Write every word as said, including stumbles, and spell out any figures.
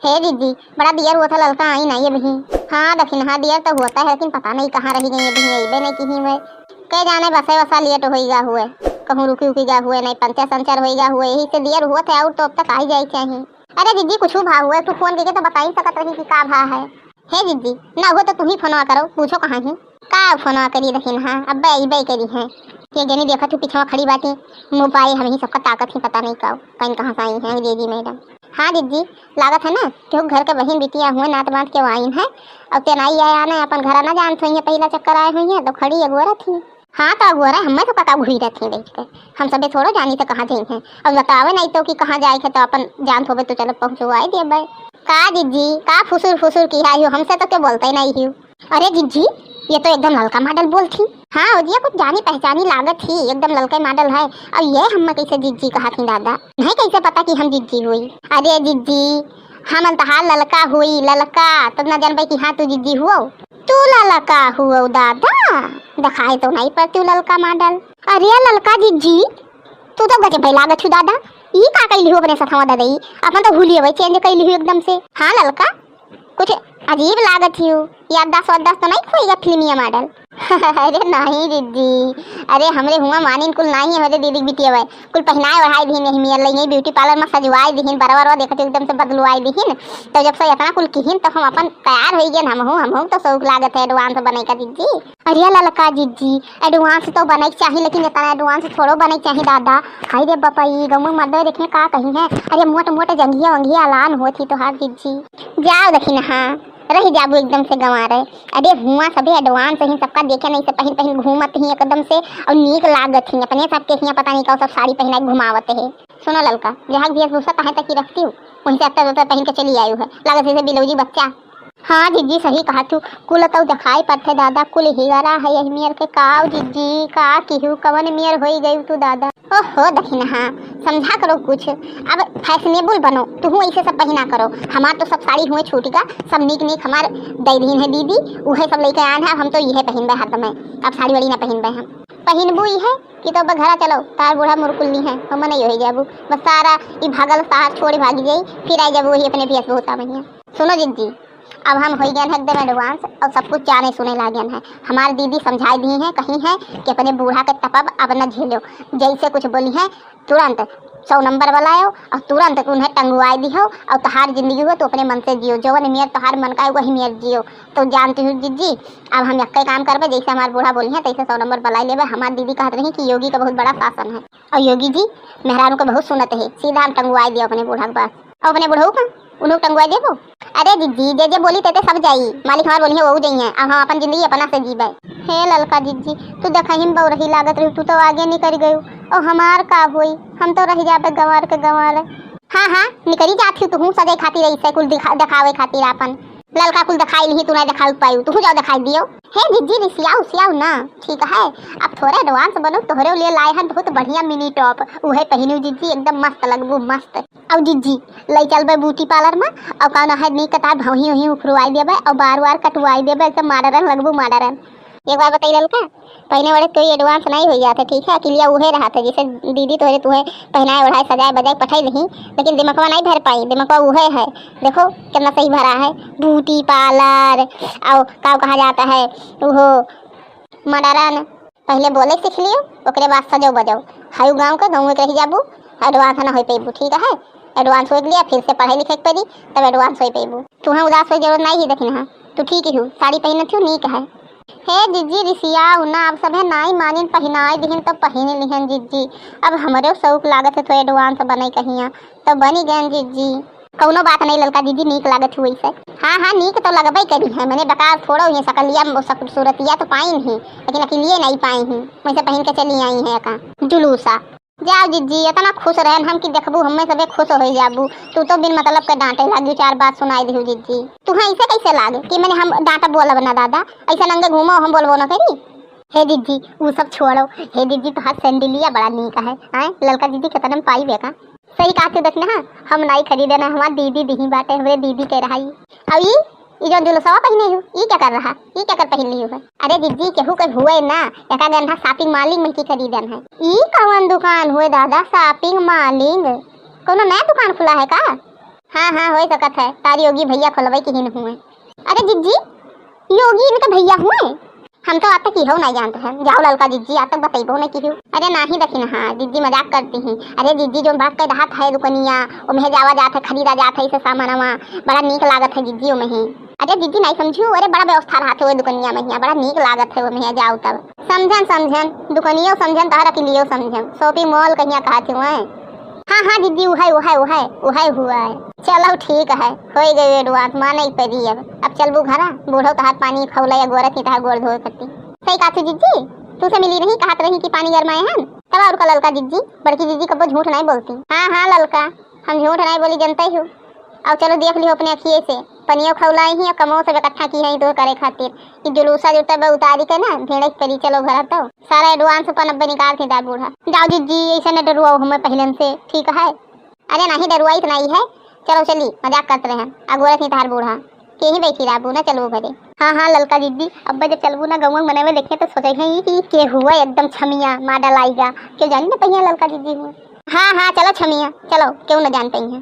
हे दीदी, बड़ा दियर हुआ था, ललका आई नहीं अबहीं। हाँ दखिनहा, दियर तो होता है, लेकिन पता नहीं कहाँ रही गई अबहीं, अइबे नहीं किहीं हुए। के जाने बसे वसा लेट होई गा हुए, कहूँ रुकी उकी गा हुए, नहीं पंचर संचर होई गा हुए, यही से दियर हुआ था, और तो अब तक आई जाए चाहिए। अरे दीदी, कुछ भा हुए, तू फोन करके तो बता ही सकत रही कि का भा है। हे दीदी, ना हो तो तू ही फोनवा करो, पूछो कहाँ ही। का फोनवा करी दखिनहा, अब्बे अइबे करी है। ये जनी देखत हूँ पिछवा खड़ी बाटी, मुँह पाए हम ही सबका ताकत ही पता नहीं का, कहीं कहाँ से आई हैं अंग्रेजी मैडम। हाँ दीदी, लागत है ना कि वो घर के बहिन बिटिया हुए, नात बात के वाइन है, और तेनाई आया ना अपन घर ना जानत हुई है, पहला चक्कर आए हुई है तो खड़ी अगोरत ही। हाँ तो अगोरा हमें तो पता घुरी रहती है बैठ के, हम सबे छोड़ो जानी तो कहाँ जाई हैं, और बतावे नहीं तो कि कहाँ जाए के तो अपन जानत होबे तो चलो पहुँचवाए देबे। का दीदी, का फुसुर फुसुर की है हो, हमसे तो के बोलते नहीं हो। अरे जिज्जी, ये तो एकदम ललका मॉडल बोलत ही। हाँ, ओजिया कुछ जानी पहचानी लागत ही, एकदम ललका मॉडल है। और ये हम्मे कैसे जिज्जी कहत ही दादा? नहीं कैसे पता कि हम जिज्जी हुई? अरे जिज्जी, हम तहार ललका हुई, ललका, तब ना जानबे कि हाँ तू जिज्जी हुओ। तू ललका हुओ दादा? दिखाई तो नहीं पड़ती ललका मॉडल। अरे ललका जिज्जी, तू तो गजब लागत हूँ दादा। ई का कैली हूँ अपने सथवा दादा? ई अपन तो हुलिया चेंज कैली हूँ एकदम से। हाँ ललका, कुछ अजीब लागत ही हो, याददाश्त वाददाश्त तो नहीं खोई गा फिल्मिया मॉडल? अरे नहीं दीदी, अरे हमरे हुआ मानिन कुल नहीं है, हमरे दीदी बिटिया भाई कुल पहनाए ओढ़ाए दिहिन, यही मियर लई ब्यूटी पार्लर में सजवाए दिहिन, बरवा बरवा देखत एकदम से बदलवाए दिहिन। तो जब से इतना कुल किहिन तो हम अपन तैयार हो गए, हमहू हमहू तो शौक लागत है एडवांस बने का दीदी। अरे ललका जिज्जी, एडवांस तो बने के चाहिए, लेकिन इतना एडवांस थोड़ो बने के चाहिए दादा। हाय रे बापा, ई गाँव में मर्दवे देखिए का कही है। अरे मोट मोट जंघिया वंघिया अलान होत ही तोहार जिज्जी। जाओ दखिनहा, रह जाबू एकदम से गंवारे। अरे हुआ सभी एडवांस ही, सबका देखे नहीं से पहिन पहिन घूमत ही एकदम से, और नीक लागत ही। अपने सबके हियाँ पता नहीं का सब साड़ी पहना के घुमावत है। सुनो ललका, जहाँ के वेशभूषा कहाँ तक की रखती हूँ, वहीं से अत्ता जोता पहन के चली आई है, लागत जैसे बिलौजी बच्चा। हाँ जिज्जी, सही कहा तू, कुल तौ दिखाई पड़ते दादा, कुल हिगरा है यही मियर के। काव जिज्जी, का किहू, कवन मियर होई गई तू दादा? ओहो दखिनहा, समझा करो कुछ, अब फैशनेबल बनो, तुहू ऐसे सब पहिना करो। हमार तो सब साड़ी हुए छूट गा, सब नीक नीक हमार दे दीन है दीदी, उहे सब लेके आन है, अब हम तो इहे पहिनबे हरदम, अब साड़ी वाड़ी ना पहिनबे हम। पहिनबू इहे कि तो अब घरा चलो, तार बूढ़ा मुरकुल्ली है, हम नहीं हो जाबू, बस सारा ई भागल तार छोड़ भागी जाई, फिर आई जाबू वही अपने वेशभूषा में। सुनो जिज्जी, अब हम होई गए हैं एकदम एडवांस और सब कुछ जाने सुने लागे हैं। हमार दीदी समझाई दी हैं, कही हैं कि अपने बूढ़ा के तपब अब न झेलो, जैसे कुछ बोली हैं तुरंत सौ नंबर बुलायो और तुरंत उन्हें टंगवाई दिहो और तोहार जिंदगी हो तो अपने मन से जियो, जवन मियर तोहार मन का है वही मियर जियो। तो जानती हूँ जिज्जी, अब हम यक्के काम करबे, जैसे हमार बूढ़ा बोली हैं तैसे सौ नंबर बुलाई लेबे। हमार दीदी कहत रही कि योगी का बहुत बड़ा शासन है और योगी जी मेहरारू को बहुत सुनत है, सीधा हम टंगवाई दियो अपने बूढ़ा के पास। और अपने बुढ़ऊ का उन्हों टंगवा देबो? अरे जिज्जी, जे जे बोली ते ते सब जाई, मालिक हमार बोली है वो जाई है, अब हम अपन जिंदगी अपना से जीबे। हे ललका जिज्जी, तू देखा ही बौरही लागत रही, तू तो आगे निकल गयू, और हमार का होई? हम तो रह जाबे गंवार के गंवार। हाँ हाँ, निकली जात ही तू सजे खातिर, ऐसे कुल दिखा, दिखावे खातिर अपन। ललका कुल दिखाई नहीं, तू नहीं दिखाई पायू, तू जाओ दिखाई दियो। हे जिज्जी रिसियाऊ सियाऊ ना, ठीक है, अब थोड़ा एडवांस बनो, तोहरे लिए लाए हैं बहुत बढ़िया मिनी टॉप, उहे पहिनू जिज्जी, एकदम मस्त लगबू मस्त। और जिज्जी, लई चलबे ब्यूटी पार्लर में, और का ना है नी कतार भौही वही उखरवाई देबे और बार बार कटवाई देबे, एकदम मॉडर्न लगबू मॉडर्न। एक बार बताई ललका, पहिने वाले कोई एडवांस नहीं हो जाते, ठीक है, अकेलिया उहे रहते, जैसे दीदी तोहरे तुहे पहनाए ओढ़ाए सजाए बजाए पठाई दही, लेकिन दिमकवा नहीं भर पाई, दिमकवा उहे है। देखो कितना सही भरा है, ब्यूटी पार्लर और का कहा जाता है वो मॉडर्न। पहले बोले सीख लियो, ओकरे बाद सजो बजो। हाउ गाँव के गाँव के रह जाबू, एडवांस ना हो पेबू, ठीक है? एडवांस हो लिया, फिर से पढ़ाई लिखे के पड़ी, तब एडवांस हो पेबू। तुहें उदास हो जरूरत नहीं है, दखिनहा, तू ठीक ही हो, साड़ी पहनत हो, नीक है। हे जिज्जी रिसियाऊ ना, अब सभे नाई मानिन पहिनाए दिहिन तो पहिन लिहन जिज्जी। अब हमरो शौक लागत है तो एडवांस बने कहिया, तो बनी गयन जिज्जी। कौनो बात नहीं ललका दीदी, नीक लागत हुई से। हाँ हाँ, नीक तो लगबे करी है, मैंने बेकार थोड़ो ये सकलिया म-, सक-, सूरतिया तो पाई नहीं, लेकिन अकेलिए नहीं पाई ही, वैसे पहन के चली आई है का जुलूसा। जाओ जिज्जी, इतना खुश रहन हम कि देखबू हमें सबे खुश हो जाबू। तू तो बिन मतलब के डांटे लागी, चार बात सुनाई दिहू जिज्जी। तू ऐसे कैसे लागे कि मैंने हम डांटा बोलब ना दादा, ऐसे नंगे घूमो हम बोलबो ना करी। हे जिज्जी, ऊ सब छोड़ो। हे जिज्जी, तोहार सैंडलिया बड़ा नीक है। आए, ललका दीदी कितने में पाई बेका? सही कहत हो दखिनहा, हम नाई खरीदे ना, हमार दीदी दिही बाटे, हमरे दीदी के रहाई। अब ई, ई जो जुलूसवा पहिने हो, ई क्या कर रहा? ई क्या कर पहिन ली हो? अरे जिज्जी, केहू के हुए ना, एका गंधा शॉपिंग मॉलिंग में की खरीदन है। ई कौन दुकान हुए दादा, शॉपिंग मॉलिंग? कोनो नया दुकान खुला है का? हाँ, हाँ, होइ सकत है, तार योगी भइया खोलबै किहिन हुए। अरे जिज्जी, योगी इनके भइया हुए? हम तो आज तक इहो नाहीं जानत है। जाओ ललका जिज्जी, आज तक बतइबो नाहीं किहू। अरे नाहीं दखिनहा, जिज्जी मजाक करती ही। अरे जिज्जी, जौन बात कह रहत है दुकनिया, ओमेहे जावा जात है, खरीदा जात है इसे सामानवा, बड़ा नीक लागत है जिज्जी ओमेहे। अरे जिज्जी नाहीं समझू, अरे बड़ा व्यवस्था रहत है ओह दुकनिया में हियाँ, बड़ा नीक लागत है ओमेहे जाओ तब। समझन, समझन, दुकनियो समझन, तहर अकिलियो समझन, shopping mall कहिया कहत हुए। हाँ, हाँ, जिज्जी, उहै, उहै, उहै, उहै हुवै। चलो, ठीक है, होइ गई advance, माने ही परी अब। अब चलबू घरा, बूढ़ो तहार पानी खौला या गोरत ही तहार गोड़ धोए करती। सही कहत हू जिज्जी, तू से मिली रही, कहत रही कि पानी गरमाए हन। तब और का ललका जिज्जी, बड़की जिज्जी कब्बो झूठ नाहीं बोलती। हाँ, हाँ, ललका, हम झूठ नाहीं बोली, जनते हो। अब चलो देख लियो अपने अखिए से, पनियो खौलाई ही और कमो सब इकट्ठा की है तो करे खातिर। ई जुलूसा जो तब उतारी के ना, भेड़े के परी चलो घर तो। सारा advance अपन अब्बे निकाल के दा बूढ़ा। जाओ जिज्जी, ऐसे न डरुआओ हमें पहिलन से, ठीक है? अरे नाहीं, डरुआई तो नाहीं है। चलो चली, मजाक करत रहे हैं। अगोरत ही तहार बूढ़ा। के ही बैठी रहबू ना, चलबू घरे। हाँ, हाँ, ललका जिज्जी, अब्बे जब चलबू ना गौवा मनवे देखे तो सोचे है कि के हुआ एकदम छमिया, model आइगा। क्यों जानी ना पहिया ललका जिज्जी हुआ। हाँ, हाँ, चलो छमिया, चलो, क्यों ना जान पइहैं।